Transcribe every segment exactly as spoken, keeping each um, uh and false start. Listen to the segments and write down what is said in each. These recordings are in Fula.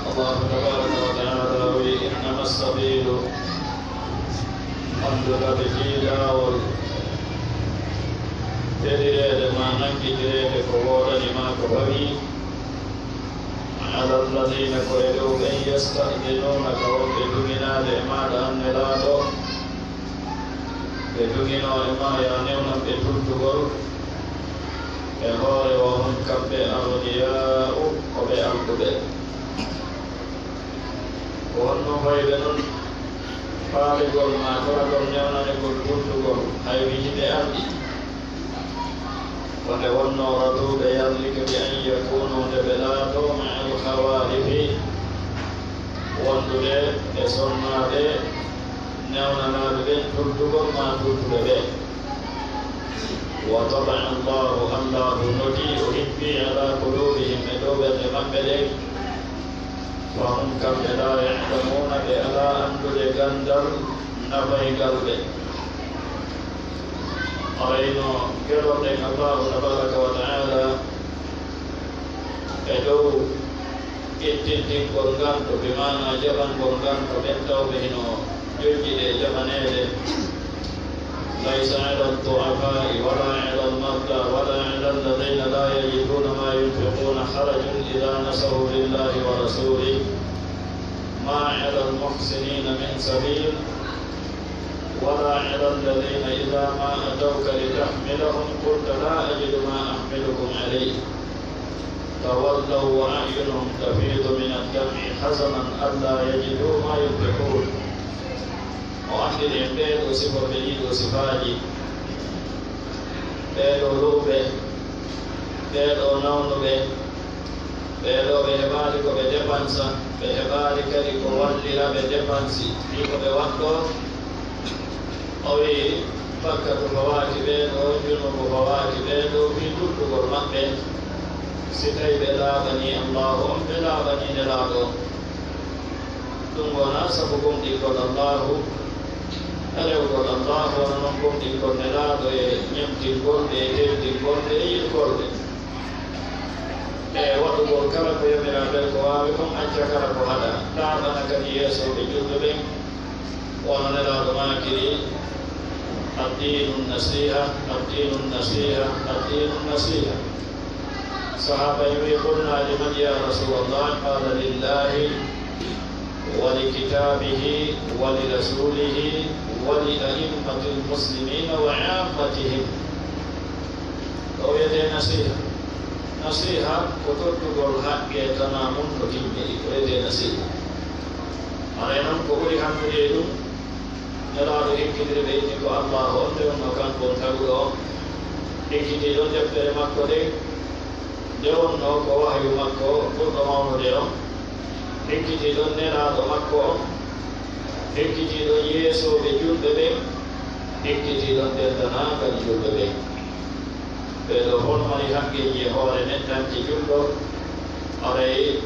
Allahu tabaraka wa taala wi, "Innama sabilu," anndude fii laawol fedireede ma nanngitireede ko woodani ma ko fawi, "ala alladina," ko e dow ɓen, "yasta'dinunaka," wonɓe duŋinaade e maaɗa an Nelaaɗo, ɓe duŋinoo e ma yo a newnan ɓe tuddugol, e hoore, "wa hum," kamɓe, "aghniyaa'u," ko ɓe alɗuɓe. Ko honno fayɓe non faaligol ma toragol newnanegol tuddugol, hay wiide ɓe alɗi? Ko nde wonnoo raduuɓe yarlike bi an yakunu, nde ɓe laatoo, ma'al khawaalifi, wondude e sonnaaɓe newnanaaɓe ɓen tuddugol ma tudduɓe ɓe. Wa taba'a Allahu, Allahu noti, o hippi, ala qulubihim, e dow ɓerɗe maɓɓe ɗen. Fahum, kamɓe, la ya'lamuna, ɓe alaa anndude ganndal nafaygal ɓe. Arayno gelorɗen Allahu tabaraka wa taala e dow ƴettintingol ngal to, bi maana jaɓangol ngal to ɓen tawɓe hino jojjiɗe jaɓaneede. ليس على الضعفاء ولا على المرضى ولا على الذين لا يجدون ما ينفقون حرج إذا نصحوا لله ورسوله ما على المحسنين من سبيل ولا على الذين إذا ما أتوك لتحملهم قلت لا أجد ما أحملكم عليه تولوا وأعينهم تفيض من الدمع حزنا ألا يجدوا ما ينفقون. O anndini en ɓee ɗoo siforɓe ɗii ɗoo sifaaji, ɓee ɗoo luɓɓe, ɓee ɗoo nawnuɓe, ɓee ɗoo ɓe heɓaali ko ɓe depansa, ɓe heɓaali kadi ko wallira ɓe depansi, fii ko ɓe waɗɗoo. O wi'i, bakkatu fawaaki ɓee ɗoo, junubu fawaaki ɓee ɗoo, fii tuddugol maɓɓe, si tawi ɓe laaɓanii Allaahu on, ɓe laaɓanii Nelaaɗo on. Ɗum wonaa sabu gomɗingol Allaahu, e rewgol Allaahu, wano non gomɗingol Nelaaɗo e ñemtingol ɓe, e teddingol ɓe, e yiɗgol ɓe. E waɗugol kala ko yamiraaɓe ko waawi on, acca kala ko haɗaa, laaɓana kadi yeesooɓe julɓe ɓen. Wano Nelaaɗo maakiri, "Addiinu nasiha, addiinu nasiha, addiinu nasiha." Sahaaba en wi'i, "Qulna liman ya Rasulallah?" Qala, "Lillahi wa li kitabihi wa li rasulihi wa li a'immatil muslimina wa ammatihim." Ko wiyetee nasiha. Nasiha ko tottugol haqqe tanaa mun no timmiri. Ko wiyetee nasiha. Haray non ko ɓuri hannude e ɗum, Nelaaɗo hikkitiri ɓe inni ko Allaahu on, nde wonnoo kanko on taguɗo on, hikkiti ɗon deftere makko nden, nde wonnoo ko wahyu makko ɓurɗo mawnude on, hikkiti ɗon Nelaaɗo makko on, hikkiti ɗon yeesooɓe julɓe ɓen, hikkiti ɗon denndanaagal julɓe ɓen. Ɓee ɗoo fow no mari haqqeeji e hoore neɗɗanke julɗo, haray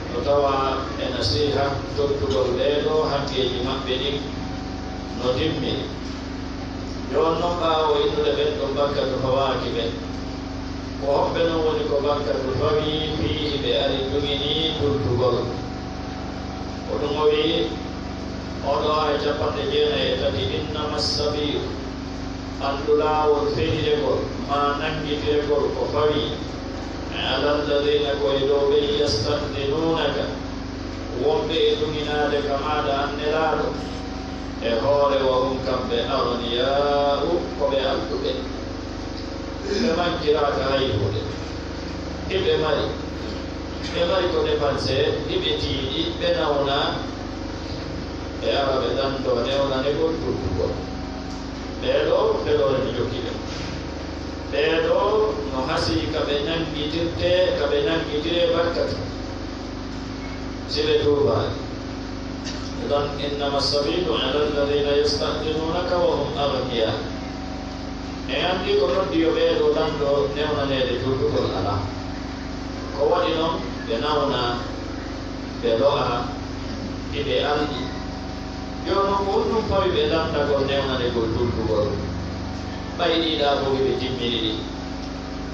no tawaa e nasiha tottugol ɓee ɗoo haqqeeji maɓɓe ɗin no timmiri. Jooni non, ɓaawo innude ɓen ɗon bakkatu fawaaki ɓe, ko homɓe non woni ko bakkatu fawii fii hiɓe ari duŋinii tuddugol? Ko ɗum o wi'i, oo ɗoo aaya cappanɗe jeenayi e tati, "Innama sabiilu," anndu laawol fediregol maa nanngidiregol ko fawii, "ala alladina," ko e dow ɓen, "yasta'dinunaka," wonɓe e duŋinaade ka maaɗa an Nelaaɗo, e hoore, "wa hum," kamɓe, "aghniyaa'u," ko ɓe alɗuɓe. Ɓe mankiraaka hay huunde. Hiɓe mari, ɓe mari ko dépensé, hiɓe tiiɗi, ɓe nawnaa, ɓe ara ɓe danndoo newnanegol tuddugol. Ɓee ɗoo, feloore no jokki ɓe. Ɓee ɗoo no hasii ka ɓe nanngitirtee, ka ɓe nanngitiree bakkatu. Si ɓe tuubaali. Idan, "innama sabilu ala alladina yasta'dinunaka wa hum aghniya." En anndi ko noddi yo ɓee ɗoo danndo newnaneede tuddugol alaa. Ko waɗi non ɓe nawnaa, ɓe lo'aa, hiɓe alɗi. Jooni non ko honɗum fawi ɓe danndagol newnanegol tuddugol? Ɓay ɗii ɗaabooji ɓe timmiri ɗi.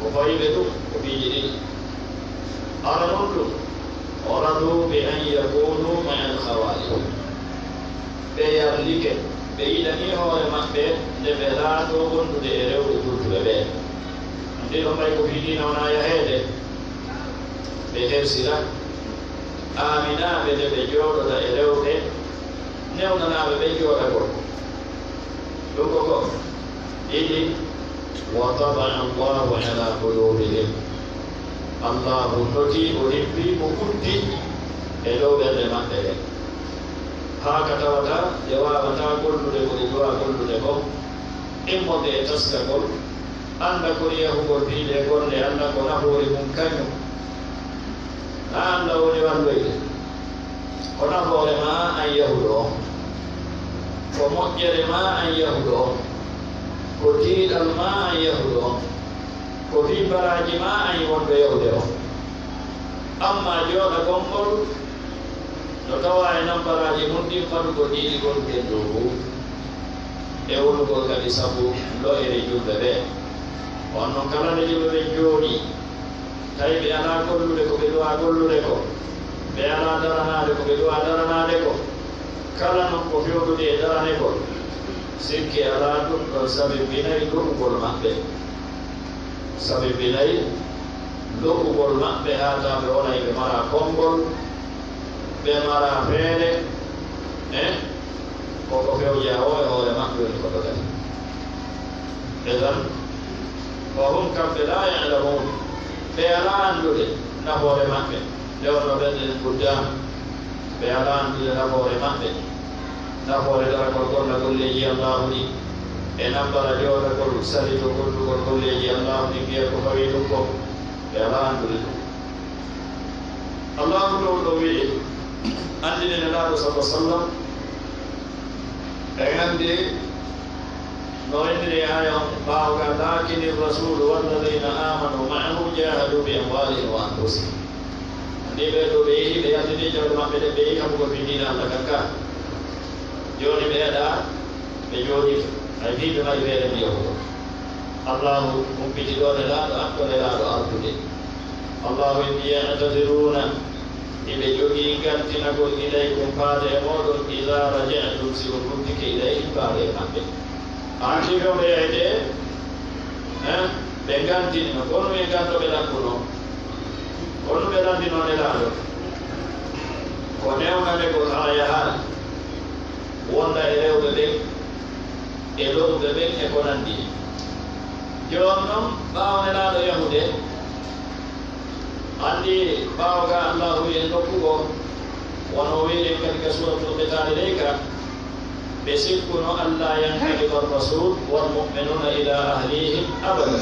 Ko fawi ɓe ɗum ko piiji ɗiɗi. Aranun ɗum, ورضوا بأن يكونوا مع الخوالف. Ɓe yarlike, ɓe yiɗanii hoore maɓɓe nde ɓe laatoo wondude e rewɓe julɓe ɓee. Anndi ɗum mbay ko fii diina wonaa yaheede. Ɓe hersira, aaminaaɓe nde ɓe jooɗota e rewɓe, newnanaaɓe ɓe jooɗagol. Ɗum ko ko ɗiɗi, وطبع الله على قلوبهم. Allaahu notii, o hippii, o uddi e dow ɓerɗe maɓɓe ɗen. Haa ka tawata ɗe waawataa gollude ko ɗe duwaa gollude kon, immorde e taskagol, annda ko yahugol fii ɗee golle, annda ko nafoore mum kañum. Naa annda woni walloyde. Ko nafoore maa an yahuɗo on. Ko moƴƴere maa an yahuɗo on. Ko tiiɗal maa an yahuɗo on. Ko fii baraaji maa an wonɗo yahude on. Ammaa jooɗagol ngol no tawaa e nambaraaji mun ɗin, fadugol ɗiɗi gonɗen ɗoo fow, e wonugol kadi sabu lo'ere julɓe ɓen. On non kala nde julɓe ɓen jooɗii, tawi ɓe alaa gollude ko ɓe duwaa gollude kon, ɓe alaa daranaade ko ɓe duwaa daranaade kon, kala non ko fewndunde e daranegol, sikke alaa ɗum ɗon sabibinay lo'ugol maɓɓe. Sabibinay lo'ugol maɓɓe haa taa ɓe wona ɓe maraa konngol, ɓe maraa feere, eh? Ko ko fewjaa woo e hoore maɓɓe woni ko dogata. Idan, وهم kamɓe لا يعلمون, ɓe alaa anndude nafoore maɓɓe. Nde wonnoo ɓerɗe ɗen uddaama, ɓe alaa anndude nafoore maɓɓe. Nafoore daragol golla golleeji Allaahu ɗin, e nambara jooɗagol, salito gollugol golleeji Allaahu ɗin, mbiya ko fawi ɗum ko, ɓe alaa anndude ɗum. Allaahu ɗoo ɗoo wi'i, anndini Nelaaɗo sallallaahu alayhi wa sallam, en anndi no inniri aaya on ɓaawo ka, لكن الرسول والذين آمنوا معه جاهدوا بأموالهم وأنفسهم. Anndi ɓee ɗoo ɓe yehi, ɓe yaltini jawle maɓɓe ɗen, ɓe yehi haɓugol fii diina Alla kan ka. Jooni ɓe eɗaa, ɓe jooɗii, hay fii ɓe mari feere ndiyam ko. Allaahu humpiti ɗoo Nelaaɗo, an ko Nelaaɗo artude. Allaahu inni يعتذرون, hiɓe jogii gantinagol إليكم faade e mooɗon, إذا رجعتم si on ruttike إليهم faade e maɓɓe. An si fewndo yahete, eh, ɓe gantini no, kono ɓe ganto ɓe ɗakkuno, kono ɓe landino Nelaaɗo. Ko newnanegol haa yahaali, wonda e rewɓe ɓen, e lo'uɓe ɓen, e ko nanndi. Jooni non, ɓaawo Nelaaɗo yahude, anndi ɓaawo ka Allaahu wi'i en nokku goo, wano o wi'i en kadi ka Suuratul Qitaali ley ka, ɓe sikkuno ألا ينقلب الرسول والمؤمنون إلى أهليهم أبدا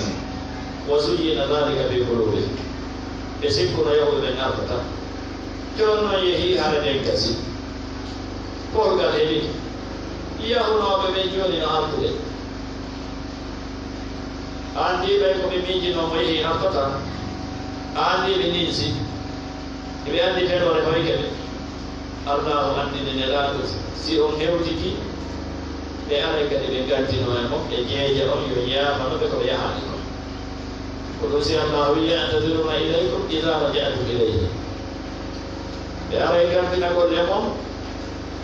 وزين ذلك في قلوبهم. Ɓe sikkuno yahuɓe ɓen artata. Jooni non yehii hare nden gasi. Porgal heɓi. Yahunooɓe ɓen jooni no artude. Anndi ɓay ko ɓe miijinoo mo yehii artata. Anndi ɓe ninsi. Ɓe anndi feloore fawike ɓe. Allaahu anndini Nelaaɗo, si on hewtitii, ɓe aray kadi ɓe gantino e mo, ɓe jeeja on, yo yaafano ɓe ko ɓe yahaani kon. Ko ɗum si Allaahu wi'i, يعتذرون إليكم إذا رجعتم إليهم. Ɓe aray gantinagol e mon,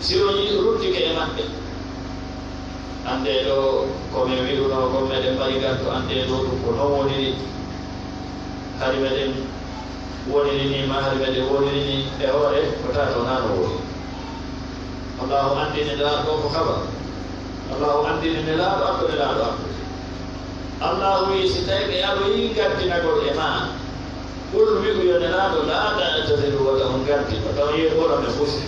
si on yi-, ruttike e maɓɓe. Anndee ɗoo, ko min wi'unoo kon, meɗen mari ganto, anndee ɗoo, ɗum ko non woniri. Hari meɗen woniri nii, maa hari meɗen woniri nii, e hoore ko tato naa no woni. Allaahu anndini Nelaaɗo ko habar. Allaahu anndini Nelaaɗo an ko Nelaaɗo an. Allaahu wi'i, si tawi ɓe aroyii gantinagol e maa, قل, wi'u yo Nelaaɗo, لا تعتذروا, wata on gantin, taw yeru wona men fusi.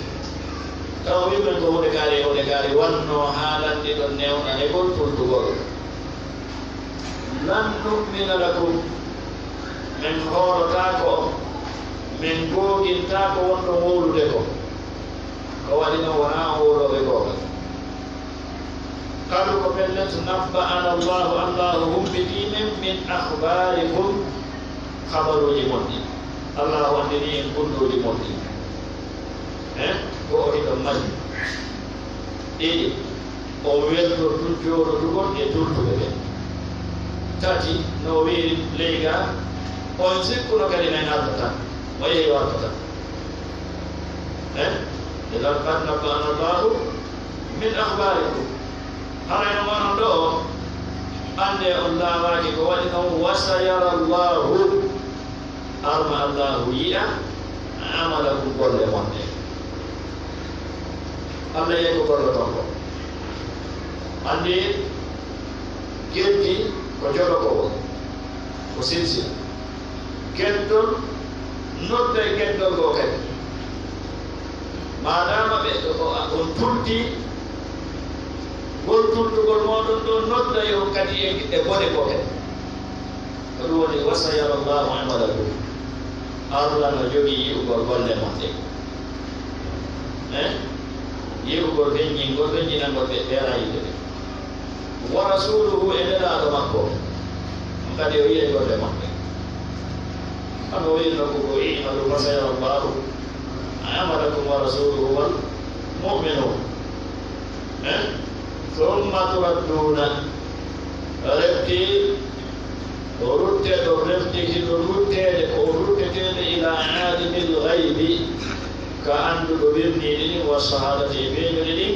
Taw wi'u men ko huunde kaari, huunde kaari wannoo haalande ɗon newnanegol tultugol. لن نؤمن لكم, men hoolotaako on, men googintaako wonɗon wowlude kon. Ko waɗi non wonaa on wowlooɓe goonga. قد, ko pellet, نبأنا الله, Allaahu humpitii men, من أخباركم, habaruuji mon ɗin. Allaahu anndinii en kunndooji mon ɗin. Eh? Go'o hiɗon mari. Ɗiɗi, o welto tun jooɗodugol e tultuɓe ɓen. Tati no wiiri leyga, on sikkuno kadi men artata, o yehi o artata. Eh? Idan qad nabba'ana Allahu min akhbarikum. Haray no onon ɗo, annde on laawaaki ko waɗi non, wa sayara Allahu. Arma Allahu yi'a amalakum, golle mon ɗe. Allah yehi ko golloton ko. Anndi geddi ko jolokowol, ko silsila. Geddol nodda e geddol goo kadi. Maadaama ɓe, o, on tulti, ngol tultugol mooɗon ɗon nodda e on kadi e, e bone goo kadi. Ko ɗum woni, wa sayara Allahu amalakum. Allah no jogii yi'ugol golle mon ɗe. Eh? Yi'ugol feññingol, feññinangol ɓe ɓeera yimɓe ɓe. Wa rasuluhu, e Nelaaɗo makko, on kadi o yi'ay golle mon ɗe. Hano wi'irno ko, ko i'malu fa sayara Allahu amalakum wa rasuluhu wal mu'minun. Eh? Thumma turadduna, refti, o rutte ɗo, refti hino rutteede, ko o rutteteede ila alimil ghaybi, ka annduɗo wirniiɗi ɗin, wa shahadati, e feeñuɗi ɗin,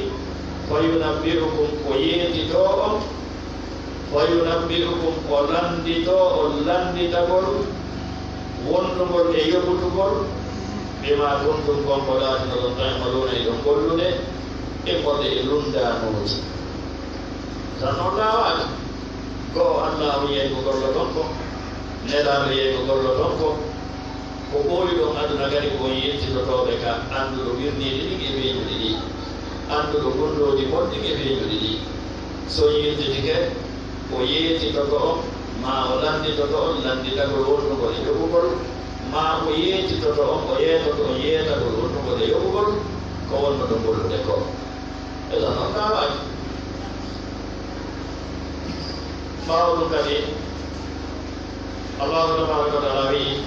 fa yunabbi'ukum, o yeetitoo on, fa yunabbi'ukum, o lannditoo on lannditagol wondugol e yoɓutugol, bima kuntum, kon ko laatinoɗon, ta'maluuna, hiɗon gollude, e fodde e lunndaanooji. Tan non laawaaki. Ko Allaahu yehi ko golloton ko, Nelaaɗo yehi ko golloton ko, ko ɓooyi ɗon aduna kadi ko on yettitotooɓe ka annduɗo wirniiɗi ɗin e feeñuɗi ɗi, annduɗo gonɗooji mon ɗin e feeñuɗi ɗi. So on yiltitike, o yettitoto on, maa o lannditoto on lannditagol wonnugol e yoɓugol, maa o yettitoto on, o yeetoto on yeetagol wonnugol e yoɓugol, ko wonnoɗon gollude ko. Eɗon on laawaaki. Ɓaawo ɗum kadi, Allahu tabaraka wa taala wi'i,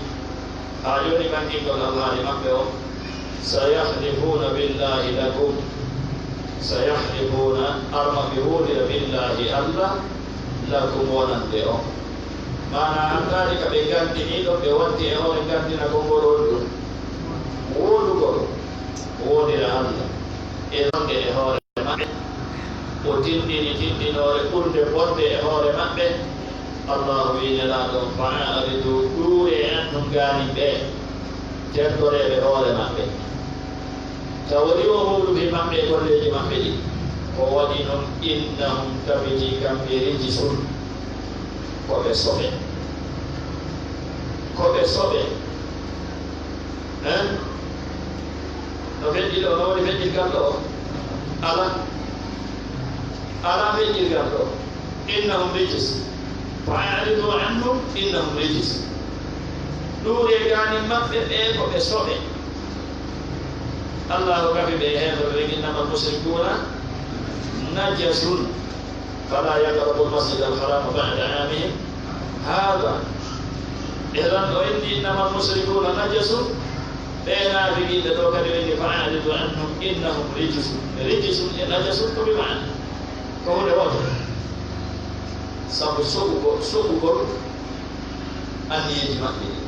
haa jooni ɓanngingol alhaali maɓɓe on, sayahlifuuna billahi lakum, sayahlifuuna, arma ɓe huulira billahi Allah, lakum wonande on. Maanaa hantaade ka ɓe nganndinii ɗon, ɓe watti e hoore nganndinagol ngol on ɗum. Wondugol, wondira Allah. E wonde e hoore maɓɓe. O tinndini tinndinoore ɓurnde bonde e hoore maɓɓe. Allahu wi'i Nelaaɗo, fa a'ridu, ɗuuree anhum, gaanin ɓe. Tertoree ɓe hoore maɓɓe. Tawa woni o huulu fii maɓɓe e golleeji maɓɓe ɗi. Ko waɗi non, innahum, tabiti kamɓe, rijisun, ko ɓe soɓe. Ko ɓe soɓe. Hein? No feƴƴi ɗo, no woni feƴƴirgal ɗo? Ala. Ala feƴƴirgal ɗo. Innahum rijis. Fa a'ridu anhum, innahum rijis. Ɗuuree gaanin maɓɓe, ɓe ko ɓe soɓe. Allahu kafi ɓe e heeferɓe, innamal mushrikuuna najasun. Fala yaqrabu al-masjida al-harama ba'da aamihim haadha. Ɓe lan o inni, innamal mushrikuuna najasun. Ɓe naafiqiiɓe ɗo kadi o inni, fa a'ridu anhum, innahum rijisun. Rijisun e najasun ko bi maana. Ko huunde wootere. Sabu soɓugol, soɓugol anniyeeji maɓɓe ɗi,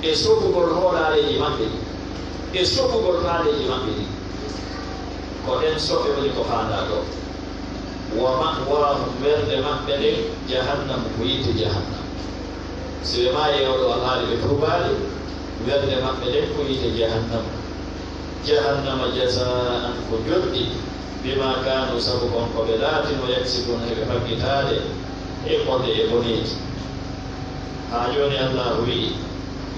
e soɓugol hoolaareeji maɓɓe ɗi, e soɓugol faaleeji maɓɓe ɗi. Ko ɗen soɓe woni ko faandaa ɗo. Wa ma'waahum, werde maɓɓe nden, jahannamu, ko yiite jahannama. Si ɓe maayi e oo ɗoo alhaali ɓe tuubaali, werde maɓɓe nden ko yiite jahannama. Jahannama jazaa'an, ko njoɓdi, bimaa kaanuu, sabu kon ko ɓe laatino, yaksibuuna, heɓe faggitaade, e ɓonde e boneeji. Haa jooni Allaahu wi'i,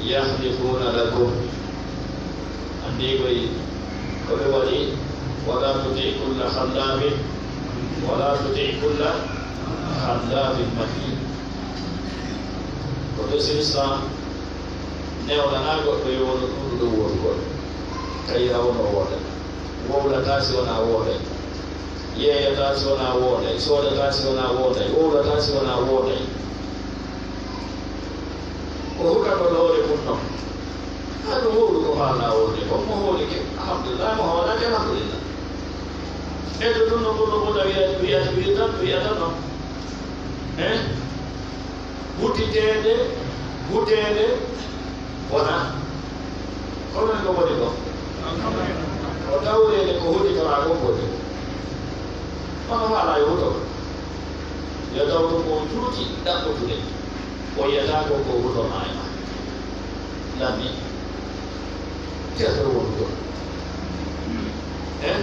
yahlifuuna lakum. Anndii koy ko ɓe waɗi, walaa tuti' kulla hallaafin, walaa tuti' kulla hallaafin mahiin. Ko ɓe sirsa newnanaa goɗɗo yo wonu ɗuuɗuɗo woodugol. Kayra wonoo wooda. Wowlataa si wonaa wooday. Yeeyataa si wonaa wooday. Soodataa si wonaa wooday. Wowlataa si wonaa wooday. Ko huɗagol hoore mum non. Haa ɗum wowlu ko faalnaa wowlude kon. Mo hoolike, alhamdulillah. Mo hoolaaki, alhamdulillah. Eddo ɗum no ɓurno ɓurna wiya, wiya, wiya tan, wiya tan non. Eh? Hutiteede, huteede, wona. Kono ko woni ɗo? O tawreede ko hutitoraa ko woni. Kono faala yo huto. Yo taw ko ko juuti ɗaɓɓutude. O yiyata ko ko huto maa e maa. Lammi. Ceerto woni ɗo. Eh?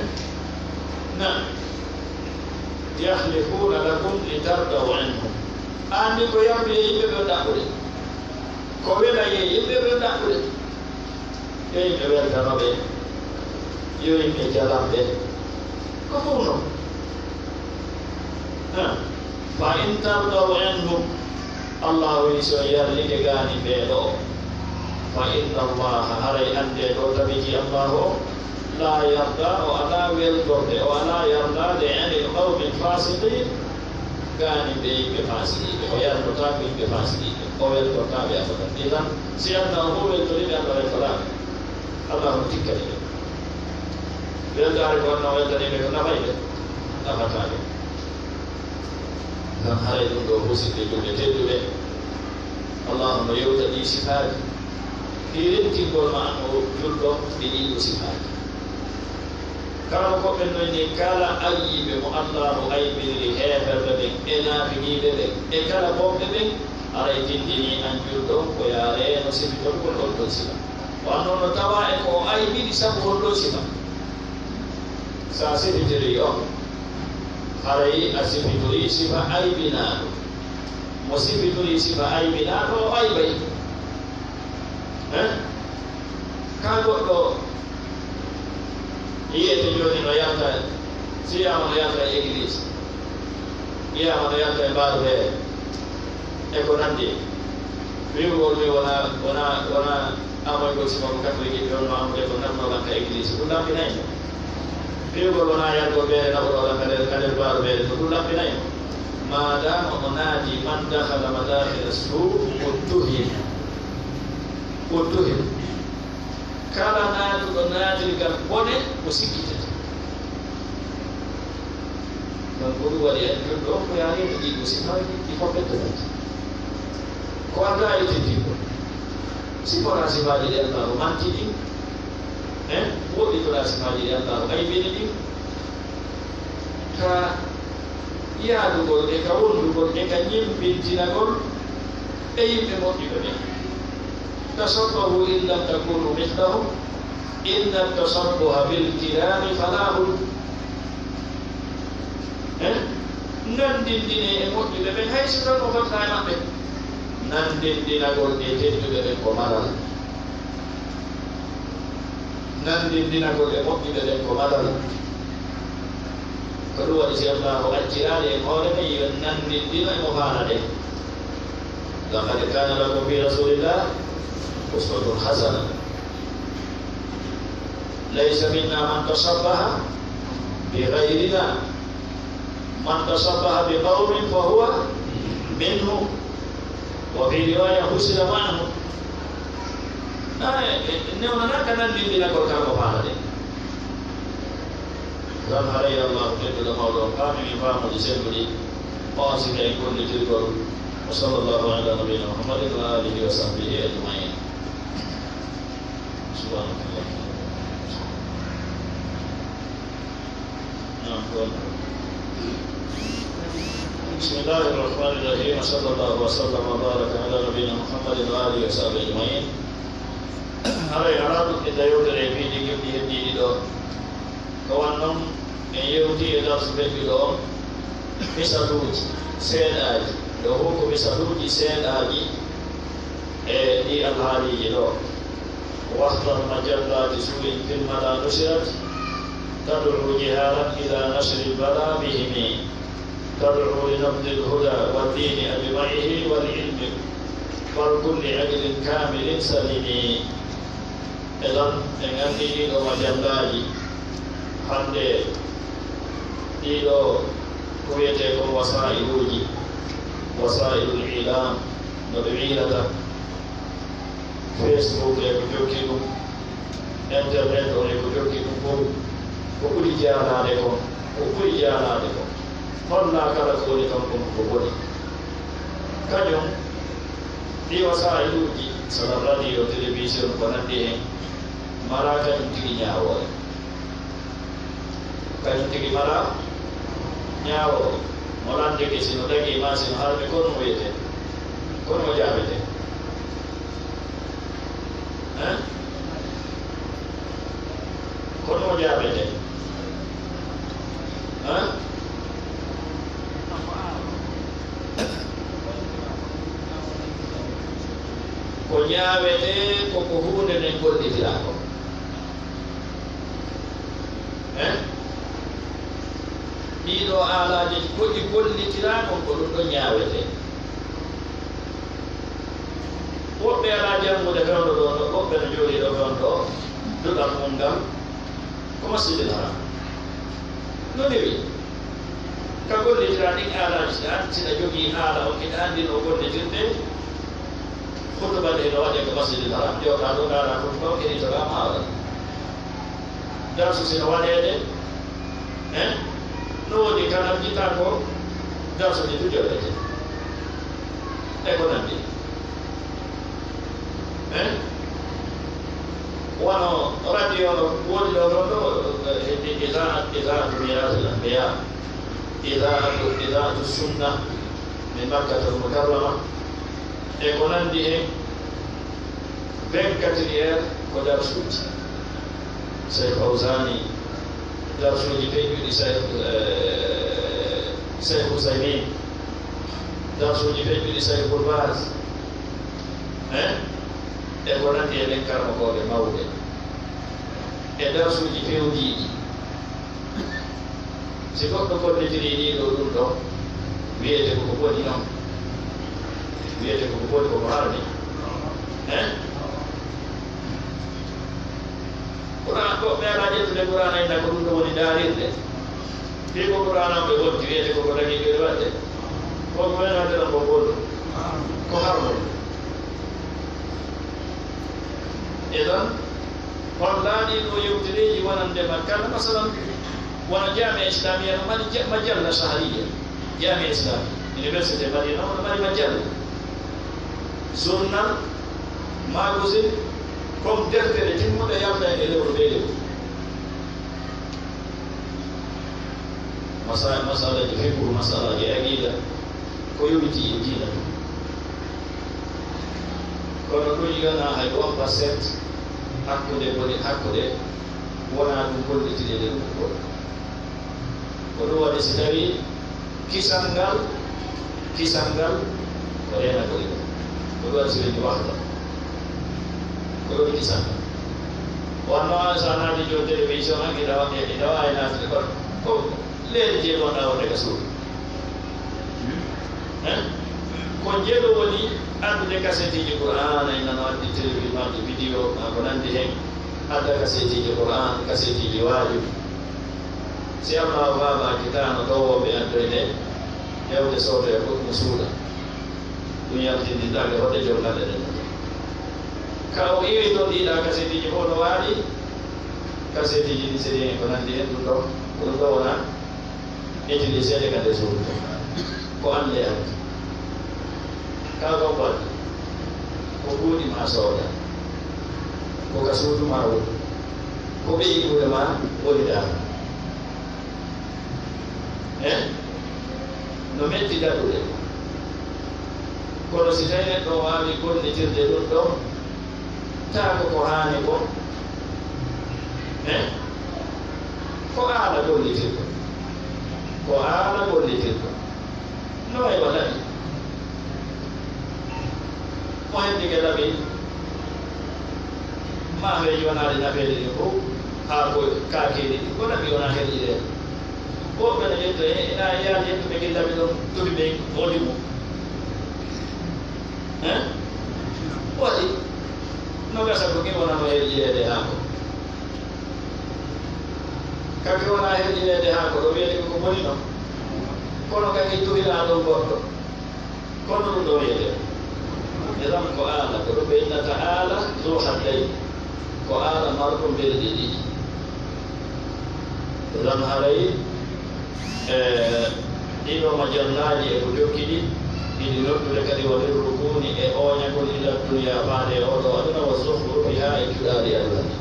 Na. Yahlifuuna lakum litardaw anhum. Aan ni ko yambi e yimɓe ɓe ɗaɓɓude. Ko wela e yimɓe ɓe ɗaɓɓude. Yo yimɓe weltano ɓe. Yo yimɓe jalan ɓe. Ko fof noon. Ha. Fa in tardaw anhum. Allahu wi so yarlike gaani ɓee ɗo. Fa inna Allaha, haray annde ɗo tabiti Allahu o, la yarda, o alaa weltorde, o alaa yardaade anil qawmil fasiqin, gaani ɓe yimɓe fasiqiiɓe. O yardotaako yimɓe fasiqiiɓe. O weltortaaɓe abadan. Idan, si Allah o fof weltori ɓe, Allah weltoraaka. Allah no tikkani ɓe. Weltaare ko wonno weltani ɓe ko nafay ɓe, nafataa ɓe. Ngam haray ɗum ɗo musiɓɓe julɓe tedduɓe, Allah no yewta ɗi sifaaji. Ɗi rentingol ma anno julɗo ɗi ɗiɗo sifaaji. Kala ko ɓen noyni kala ayyibe mo Allahu aybiniri heeferɓe ɓen e naafiqiiɓe ɓen e kala bonɓe ɓen, haray tindini an julɗo ko yaa reeno sifitol ngol on ɗon sifa. Ko an noon no tawaa e ko o aybini sabu on ɗon sifa. Sa sifitiri on, haray a sifitiri sifa aybinaaɗo. Mo sifitiri sifa aybinaaɗo o aybay. Eh? Ka goɗɗo yiyete jooni no yalta, si wiyaama no yalta e église, wiyaama no yalta e mbaaru feere, e ko nanndi e. Wi'ugol mi wona, wona, wona amoygol sima ko katolik ɓe wonno amude ko naɓnoo lan ka église, ɗum laɓɓinay mo. Wi'ugol wona yargol beere naɓoroo lan ka nder, ka nder mbaaru feere, ko ɗum laɓɓinay mo. Maadaama o naati man dakhala madakhila suu, uttuhima. Uttuhima. Kala naatuɗo naatirgal bone, o sikkitete. Ngam ko ɗum waɗi en julɗo on ko yaariino ɗii ɗoo sifaaji, ɗi fof ɓeddanaaki. Ko addaa e teddingo. Siforaa sifaaji ɗi Allaahu manti ɗin, eh, woɗɗitoraa sifaaji ɗi Allaahu aybini ɗin. Ka yaadugol e ka wondugol e ka ñemmbintinagol e yimɓe moƴƴuɓe ɓen. Tashabbahu in lam takunu mithlahum, inna tashabbuha bil kirami falahun. Eh? Nanndindinee e moƴƴuɓe ɓen, hay so tan o fottaa e maɓɓe. Nanndindinagol e tedduɓe ɓen ko malal. Nanndindinagol e moƴƴuɓe ɓen ko malal. Ko ɗum waɗi si Allaahu acciraade en hoore men, yo en nanndindino e mo faalaɗen. Laqad kaana lakum fii rasuulillaahi uswatun hasana. Laysa minnaa man tashabbaha bi ghayrinaa. Man tashabbaha bi qawmin fa huwa minhum. Wa fii riwaaya husira ma'ahum. Nane, e, e, newnanaa ka nanndinɗinagol kala ko faalaɗen. Ngam haray Allaahu tedduɗo mawɗo on faami min faamuuji selluɗi, o on sika en gollitirgol. Wa sallallaahu alaa nabiyyinaa Muhammadin wa aalihi wa sahbihi ajma'iin. Subhaanakallaahu. Naam, ko on. Bismillaahi rahmaani rahiim. Wa sallallaahu wa sallama wa baaraka alaa nabiyyinaa Muhammadin wa aalihi wa sahbihi ajma'iin. Haray alaa ɗum e yewtere e piiji kewɗi heddiiɗi ɗo. Ko wan noon, en yewtii e darsu ɓettuɗo on, misaluuji seeɗaaji, ɗo fof ko misaluuji seeɗaaji e ɗii alhaaliiji ɗo. Wahdar majallaati suu'in fil malaa nushirat, tad'u jihaaran ilaa nashril balaa bihimi. تدعو لنبذ الهدى والدين أجمعه والعلم والكل عقل كامل سليم. Idan, en anndi ɗiɗo majallaaji hannde, ɗiɗo ko wiyetee kon wasaa'iluuji, wasaa'ilul i'laam, no ɓe wiyrata. Facebook e ko jokki ɗum, internet o e ko jokki ɗum fof, ko ɓuri jaalaade kon, ko ɓuri jaalaade kon. Holla kala ko woni ton kon ko boni. Kañum, Ɗi wasaa'iluuji, sona radio, télévision, ko nanndi heen, mala kañum tigi ñaawoore. Kañum tigi mala ñaawoore. Mo lanndeke, si no dagii ma, si no harmi, kono mo wiyetee? Kono mo jaabetee? Hein? Kono mo jaabetee? Hein? Ko ñaawetee ko, ko huunde nden gollitiraa ko. Hein? Ɗiiɗoo aalaaji ko ɗi gollitiraa kon, ko ɗum ɗon ñaawetee. Woɓɓe alaa janngude fewndo ɗoo ɗoo, woɓɓe no jooɗii ɗoo fewndo ɗoo, duɗal mum ngal ko Masjidil Haram. No newi ka gollitiraa ɗin aalaaji, si a, si a jogii haala on, hiɗa anndi no gollitirtee, hutuba nde hino waɗee ko Masjidil Haram, jooɗaa ɗoo ndaaraa hutuba on, keɗitoɗaa ma waɗa. Darsu si no waɗeede, eh? No woodi kanal jitaa ko darsu ɗi du joɗete. E ko nanndi. Eh? Wano radio no woodi ɗoo ɗoo ɗoo, eh, eh, Idaa'at, Idaa'atu Miraasil Anbiyaa, Idaa'atu, Idaa'atu Sunna min Makkatal Mukarrama, e ko nanndi heen. Vingt-quatre heures ko darsuuji Seykh Fawzani, darsuuji peƴƴuɗi Seykh, eh, Seykh Usaymin, darsuuji peƴƴuɗi Seykh Bul Baz, eh, e ko nanndi e ɓen karamokooɓe mawɓe, e darsuuji pewndiiɗi. Si goɗɗo gollitirii ɗii ɗoo ɗum ɗoo, wiyete ko ko boni non. Wiyete ko ko boni, ko ko harmi. Hein? Qur'an, ko ɓe alaa ƴettude Qur'ana, inna ko ɗum ɗoo woni daarirde. Fii ko Qur'ana on ɓe wonti, wiyete ko ko dagii ɓe waɗde. Ko ko wena waɗde ɗon ko boni. Ko harmo. Idan, on laaɗii ɗoo yewtereeji wonande makkala, masalan, wano Jaami'a Islamiya no mari ja-, majalla shahriya. Jaami'a Islamiya, Université Madina, no mari majalla. Journal, magazine, comme deftere timmuɗe yalta e lewru bee lewru. Masa-, masalaji fiqhu, masalaji aqida, ko yowiti e diina ɗum. Kono ɗum yona hay one percent hakkunde boni hakkunde, wona ɗum gollitiri e ɗum ko. Ko ɗum waɗi si tawi kisal ngal, kisal ngal ko reenagol e ɗum. Ko ɗum waɗi si ɓe wahda. Ko ɗum kisal ngal. Wonno so a naati jooni télévision, an ina wa-, ina waawi naatde kono ko leeri je gonɗa wonde ka suudu. Hein? Ko jeɗo woni addude kaseetiji Qur'aana, ina no addi télévision, addi vidéo, ma ko nandi hen. Adda kaseetiji Qur'aan, kaseetiji waaju. Si Allahu Baaba accitaano towooɓe addoyde hewde soodoya goɗɗum suuɗa, ɗum yaltindintaake hoɗde jonngalɗe ɗen. Ka o iwi toon ɗiiɗaa kaseetiji fof no waaɗi, kaseetiji ɗi sedi en ko nanndi heen ɗum ɗo, ko ɗum ɗo wona utiliseede ka nder suudu. Ko annde addi. Kaa ko addi. Ko buuɗi maa sooda. Ko ka suudu maa woni. Ko ɓeyi ɓure maa woni daara. Eh? No metti daɗude. Kono si tawi neɗɗo o waawi gollitirde ɗum ɗo, taa ko ko haani ko, eh? Ko aala gollitirɗo. Ko aala gollitirɗo. No e walaɓi. Mo heddike laɓi, ma heeji wonaaɗi nafeede ɗin fof, haa ko kaakeeli ɗin, ko laɓi wonaa herƴireede. Woɓɓe no ƴetto, e, ina yaade ƴettuɓe ke laɓi ɗon, toɓi ɓe moodi mum. Hein? Waɗi. No gasa ko ke wonano herƴireede haa ko. Kake wonaa herƴireede haa ko ɗo wiyete ko ko boni ɗon. Kono kake toɓiraa ɗon goɗɗo. Kono ɗum ɗo wiyetee, idan ko aala, ko ɗum ɓe innata aala zu hadday, ko aala marɗo mbelɗe ɗiɗi. Idan haray, e, ɗiɗo majallaaji e ko jokki ɗi, Hiɗi noddude kadi wa lirrukuni e ooñagol ila dunya faade e oo ɗoo aduna wa zukhrufiha e cuɗaali aduna ɗi.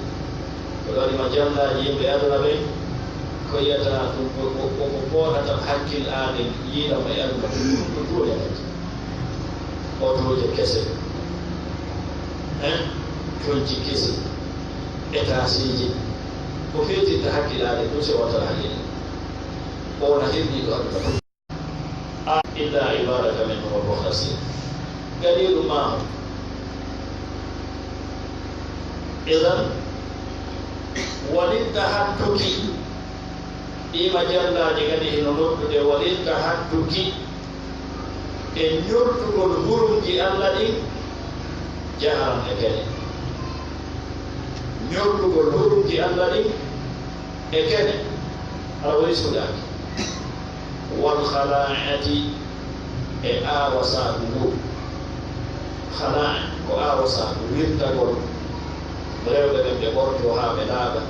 Ko ɗoo ɗi ma jallaaji yimɓe aduna ɓen ko yiyata ɗum ko, ko, ko, ko pootata hakkil aaden yiiɗamo e aduna ko ɗum ko duwoña kadi. Otooje kese. Hein? Coñci kesi. Etaasiiji. Ko feetirta hakkil aaden ɗum si otata hakkil. Ona hirɗiiɗo aduna ɗum. A, illa ibadaka minhumul mukhlasin. Gadiiɗum maamu. Idan, walin tahattuki, ɗii ma jallaaji kadi hino noddude walin tahattuki e ñortugol hurumji Alla ɗin jaharan e kene. Ñortugol hurumji Alla ɗin e kene, aɗa waɗi suuɗaaki. Wal khala'ati, e aawa saaku ngu. Khala'a ko aawa saaku, wirtagol rewɓe ɓen ɓe ɓortoo haa ɓe laaɓa,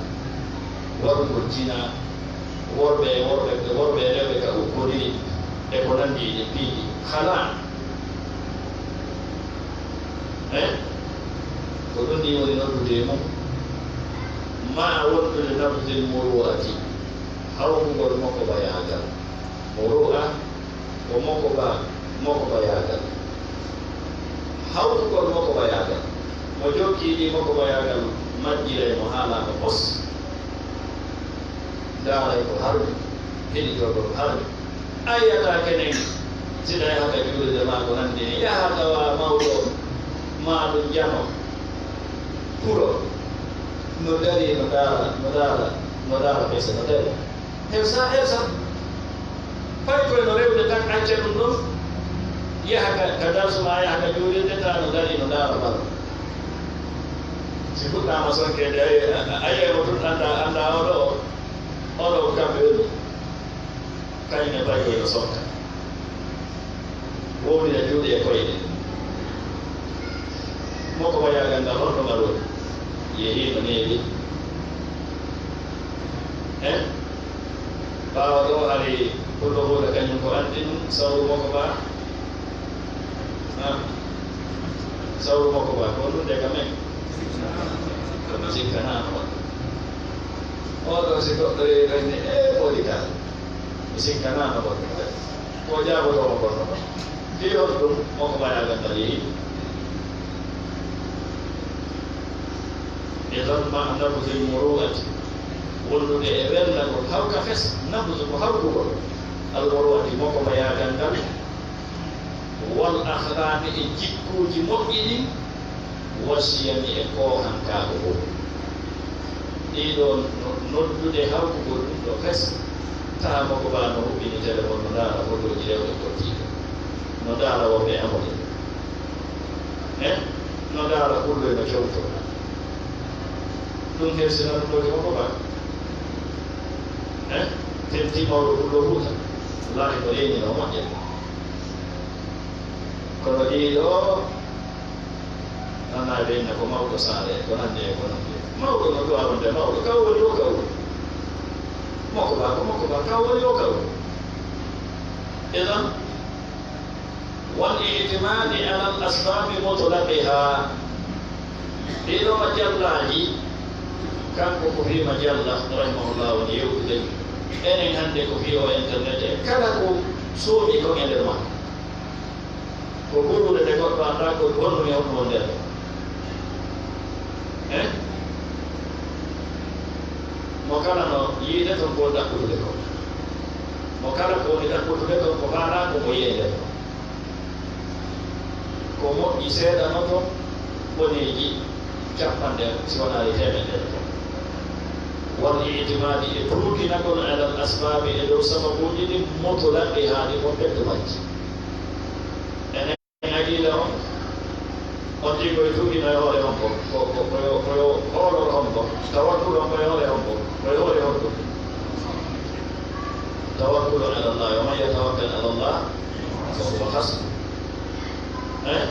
waɗugol jinaa, worɓe e worɓe, worɓe e rewɓe ka ukkodiri, e ko nanndi e ɗin piiji. Khala'a. Eh? Ko ɗum ɗi woni noddude e mum. Ma wondude nabdil muru'ati, hawrugol mokobayaagal. Muru'a ko mokoba-, mokobayaagal. Hawrugol mokobayaagal. Mo jokkii ɗi mokobayaagal majjiray mo haalaama pos. Ndaaray ko harmi, heɗitoo ko harmi. A yi'ataa kenen, si ɗa yahata juulirde maa ko nanndi heen, yaha tawa mawɗo maa ɗum jano, puro, no darii, no ndaara, no ndaara, no ndaara pese, no darii. Hersa, hersa. Fay koy no rewde tan, acca ɗum ɗon, yaha ka, ka darsu maa, yaha ka juulirde, tawa no darii, no ndaara bal. Si fuɗɗaama sonkeede, a, a, a yi'ay mo tun, anndaa, anndaa oo ɗoo, oo ɗoo ko kamɓe woni. Kañum e fay koy no sonka. Wowlina juuɗe e koyɗe. Mokobayaagal ngal, honno ngal woni? Yehii no neeɓi. Eh? Ɓaawo ɗoo, hari Pullo Fuuta kañum ko anndi ɗum, sawru mokobaa. Ah. Sawru mokobaa, ko ɗum de ka men. Ko mi sikkanaano waɗde. Oo ɗoo, si goɗɗo rewi ɗon ne, ee, ɓoli ka. Mi sikkanaano waɗde. Ko jaabotoo mo kono ɗon. Fii honɗum mokobayaagal ngal yehi? Idan ma nabdil muru'ati, wondude e wellagol, hawka fes, nabdu ko hawkugol. Al muru'ati, mokobayaagal ngal. Wal akhlaaqi, e jikkuuji moƴƴi ɗin. Wa siyami, e koohankaaku ngun. Ɗii ɗoo no-, noddude hawkugol ɗum ɗoo fes. Taha mokobaa no huɓɓini telefon, no ndaara fotooji rewɓe pottiiɓe. No ndaara worɓe amuɓe. Eh? No ndaara pullo no kewtoo. Ɗum hersina ɗum ɗoo mokobaa. Eh? Tentii mawɗo Pullo Fuuta. Wallaahi ko reeninoo moƴƴere. Kono ɗii ɗoo, nanaaɓe inna ko mawɗo saare, ko nanndi e ko nanndi. Mawɗo no du'a wonde mawɗo, kaw woni o kaw. Mokobaa ko mokobaa, kaw woni o kaw. Idan, wal i'timaadi alal asbaabi mutlaqihaa. Ɗii ɗoo ma jallaaji, kanko ko fii ma jalla, rahimahullah, woni yewtude. Enen hannde ko fii o internet e kala ko soomi kon e nder makko. Ko ɓurude nde goɗɗo anndaa ko honɗum e honɗum woni nder. Eh? Mo kala no yiide ton ko ɗaɓɓutude kon. Mo kala ko woni ɗaɓɓutude kon ko faalaa ko mo yi'ee nder kon. Ko moƴƴi seeɗa no ton, boneeji capanɗe si wonaali teemedde no ton. Wal i'timaadi e tuuginagol alal asbaabi e dow sababuuji ɗin mutlaqihaa ɗi ko ɓettu majji. Enen aqiida on, on tigi koye tuugino e hoore on ko, ko, ko, ko yo, ko yo hooloro on ko. Tawakkul on ko e hoore on ko. Ko e hoore on ko. Tawakkulu ala Allah, wa man yatawakkal ala Allah, fa huwa hasbuh. Eh?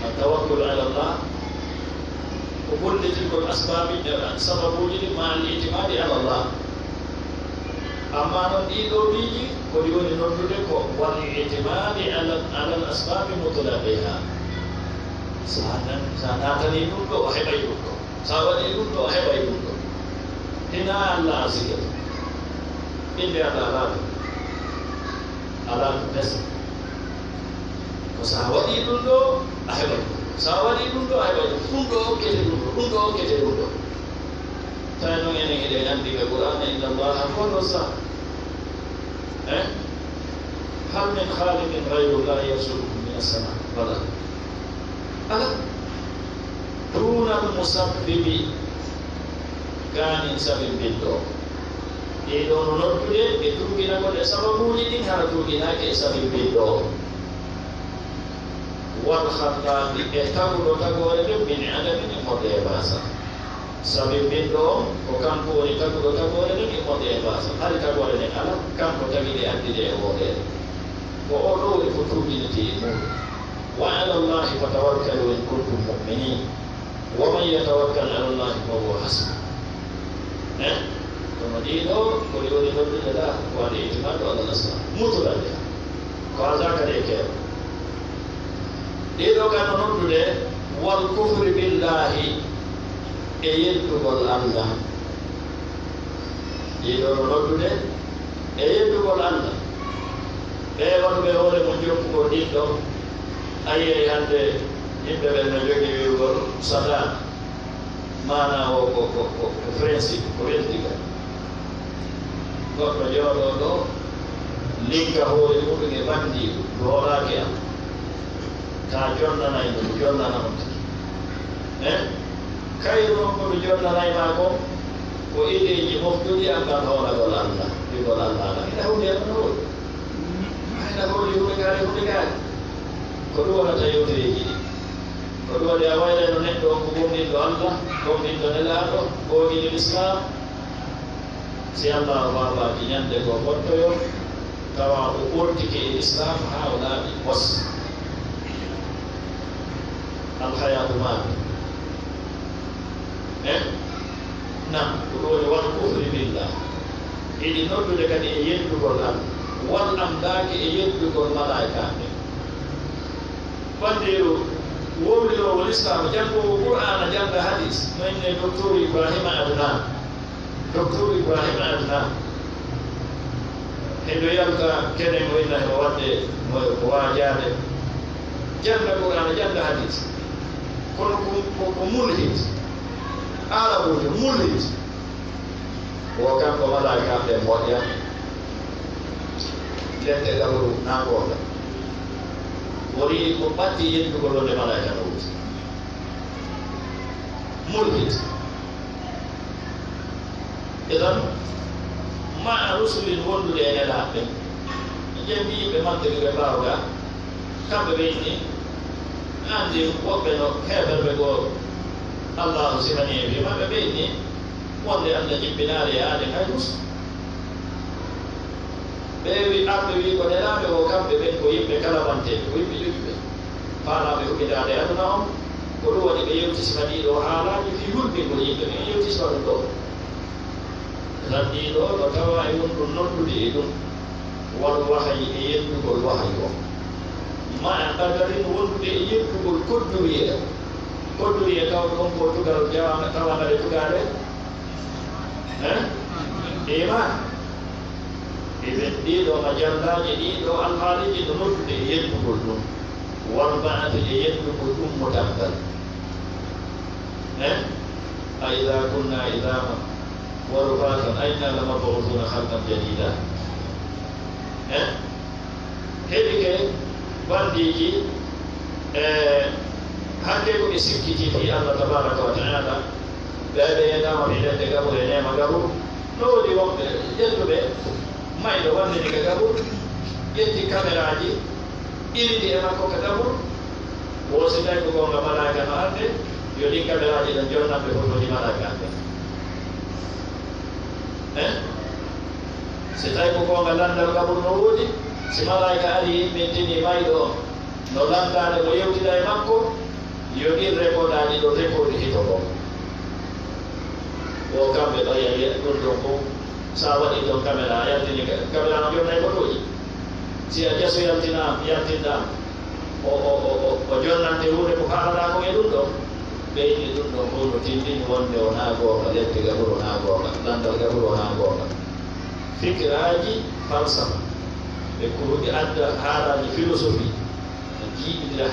At-tawakkulu ala Allah, ko gollitirgol asbaabi, eh, sababuuji ɗi, ma al-i'timaadi ala Allah. Amma noon ɗii ɗoo piiji, ko ɗi woni noddude ko wal itimadi ala, ala al asbabi mutlaqiha. So a nan-, so a naatanii ɗum ɗo, a heɓay ɗum ɗo. So a waɗii ɗum ɗo, a heɓay ɗum ɗo. Hinaa Alla arsikete. Innde Alla alaa ɗum. Alaa ɗum ɓesde. Ko so a waɗii ɗum ɗo, a heɓay ɗum ɗo. So a waɗii ɗum ɗo, a heɓay ɗum. Ɗum ɗo okkete ɗum ɗo. Ɗum ɗo okkete ɗum ɗo. Tawi noon enen eɗen anndi ka Qur'aana, inna Allaha huwa razzaq. Eh? Hal min khaliqin ghayru Allahi yarzuqukum min as-sama wal ard? Alaa. Dunal musabbibi, gaanin sabimbinɗo. Ɗii ɗoo no noddude e tuuginagol e sababuuji ɗin, hara tuuginaaki e sabimbinɗo. Wal khallaqi, e taguɗo tagoore nden, min adamin, immorde e baasa. Sabimbinɗo on, ko kanko woni taguɗo tagoore nden, immorde e baasa. Hari tagoore nden alaa, kanko tagi ɗe, addi ɗe e wooteere. Ko oo ɗoo woni ko tuuginetee e muuɗum. Wa ala Allahi fatawakkalu in kuntum mu'minin. Wa man yatawakkal ala Allahi fa huwa hasbuh. Eh? Kono ɗii ɗoo, ko ɗi woni noddude la, ko waɗi itimaadu ala Nasara. Mutuɗa nde. Ko a zakare e keeɗo. Ɗii ɗoo kan no noddude wal kufri billahi, e yeddugol Alla. Ɗii ɗoo no noddude e yeddugol Alla. Ɓee waɗuɓe hoore mum jokkugol ɗin ɗoo, a yi'ay hannde yimɓe ɓen no jogii wi'ugol Satan. Maanaa o ko, ko, ko, ko principe, ko weldigal. Goɗɗo jooɗoo ɗoo, ligga hoore muɗum e banndiiɗo, ɗo hoolaaki am. Taa jonnanay mo, mi jonnana on tigi. Eh? Kayru non ko mi jonnanay maa kon, ko ideeji moftuɗi anndal hoolagol Alla, wi'gol Alla alaa. Ina huunde e ɗum no woodi. Hayna hooli huunde gaari, huunde gaari. Ko ɗum wonata yewtereeji ɗi. Ko ɗum waɗi a waylayno neɗɗo on ko gomɗinɗo Alla, gomɗinɗo Nelaaɗo, goongini Lislaam. Si Allaahu baabaaki ñande goo ɓottoyoo, tawa o ɓortike e Lislaam haa o laaɓi pos. Alhayaatu maaka. Eh? Naam, ko ɗum woni wal kufri billah. Eɗi noddude kadi e yeddugol Alla. Wal amlaaki, e yeddugol malaa'ikaaɓe. Banndiiru wowliroowo Lislaam, janngoowo Qur'aana, jannga hadiis, no innee Doktor Ibrahima Adnan. Doktor Ibrahima Adnan, hendo yalta kene mo inna hemo waɗde mo ko waajaade. Jannga Qur'aana, jannga hadiis. Kono ko, ko, ko mulhid. Aarabuujo, mulhid. Wo kanko malaa'ikaaɓe ɓen moƴƴa. Ledde gaburu nangoonga. Wori ko ɓatti yeddugol wonde malaa'ika no wuti. Mulhid. Idan, ma'a rusulin wondude e nelaaɓe ɓen. Ɓe ƴeewi yimɓe maɓɓe ɓe ɓe mbaawɗa. Kamɓe ɓe inni, anndi woɓɓe no heeferɓe goo Allaahu simani e wi'e maɓɓe ɓe inni, wonde Alla jippinaali e aaden hay mus. Ɓe wi-, arɓe wi ko nelaaɓe o, kamɓe ɓen ko yimɓe kalamanteeɓe, ko yimɓe jogiiɓe faalaaɓe huɓindaade aduna on. Ko ɗum waɗi ɓe yewti sima ɗii ɗoo haalaaji fii hulɓingol yimɓe ɓen. Yewti sima ɗum ɗoo. Lan ɗii ɗoo no tawa e won ɗum noddude e ɗum. Wal wahayi, e yeddugol wahayi on. Ma a qadarin, wondude e yeddugol kodduriye. Kodduriye taw ɗon ko tugal jawaama, tawa ngal e tugaale. Eh? Iman. Iɓe ɗii ɗoo majallaaji, ɗii ɗoo alhaaliiji no noddude e yeddugol ɗum. Wal ba'athi, e yeddugol ɗum mo tamgal. Eh? A idha kunna idhaman wa rufatan a inna lamab'uthuna khalqan jadida. Eh? Heɓike banndiiji, e hakke ko ɓe sikkitii fii Allah tabaaraka wa ta'aala. Ɓe, ɓe yenaama fii ledde gaburu e neema gaburu. No woodi wonɓe ƴettuɓe mayɗo wandini ka gaburu, ƴetti kameraaji, iridi e makko ka gaburu. Wo si tawi ko goonga malaa'ika no arde, yo ɗin kameraaji ɗon jonnan ɓe fotooji malaa'ika arde. Eh? Si tawi ko goonga, lanndal gaburu no woodi, si malaa'ika ari, yimmintinii mayɗo on, no lanndaade mo, yewtida e makko, yo ɗin rekodaaji ɗon rekodi hito kon. Wo kamɓe ɓay a yi'at ɗum ɗon fof, So a waɗii ɗon kamera, a yaltini ka- kamera no jonnay fotooji. Si a jaso yaltina- yaltinɗaa, o o o o o jonnante huunde ko faalaɗaa kon e ɗum ɗon. Ɓeydi ɗum ɗon fof no tinndini wonde wonaa goonga, lepte gaburu wonaa goonga, lanndal gaburu wonaa goonga. Fikiraaji falsafa e kuruɗi adda haalaaji filosofi no jiiɓidira.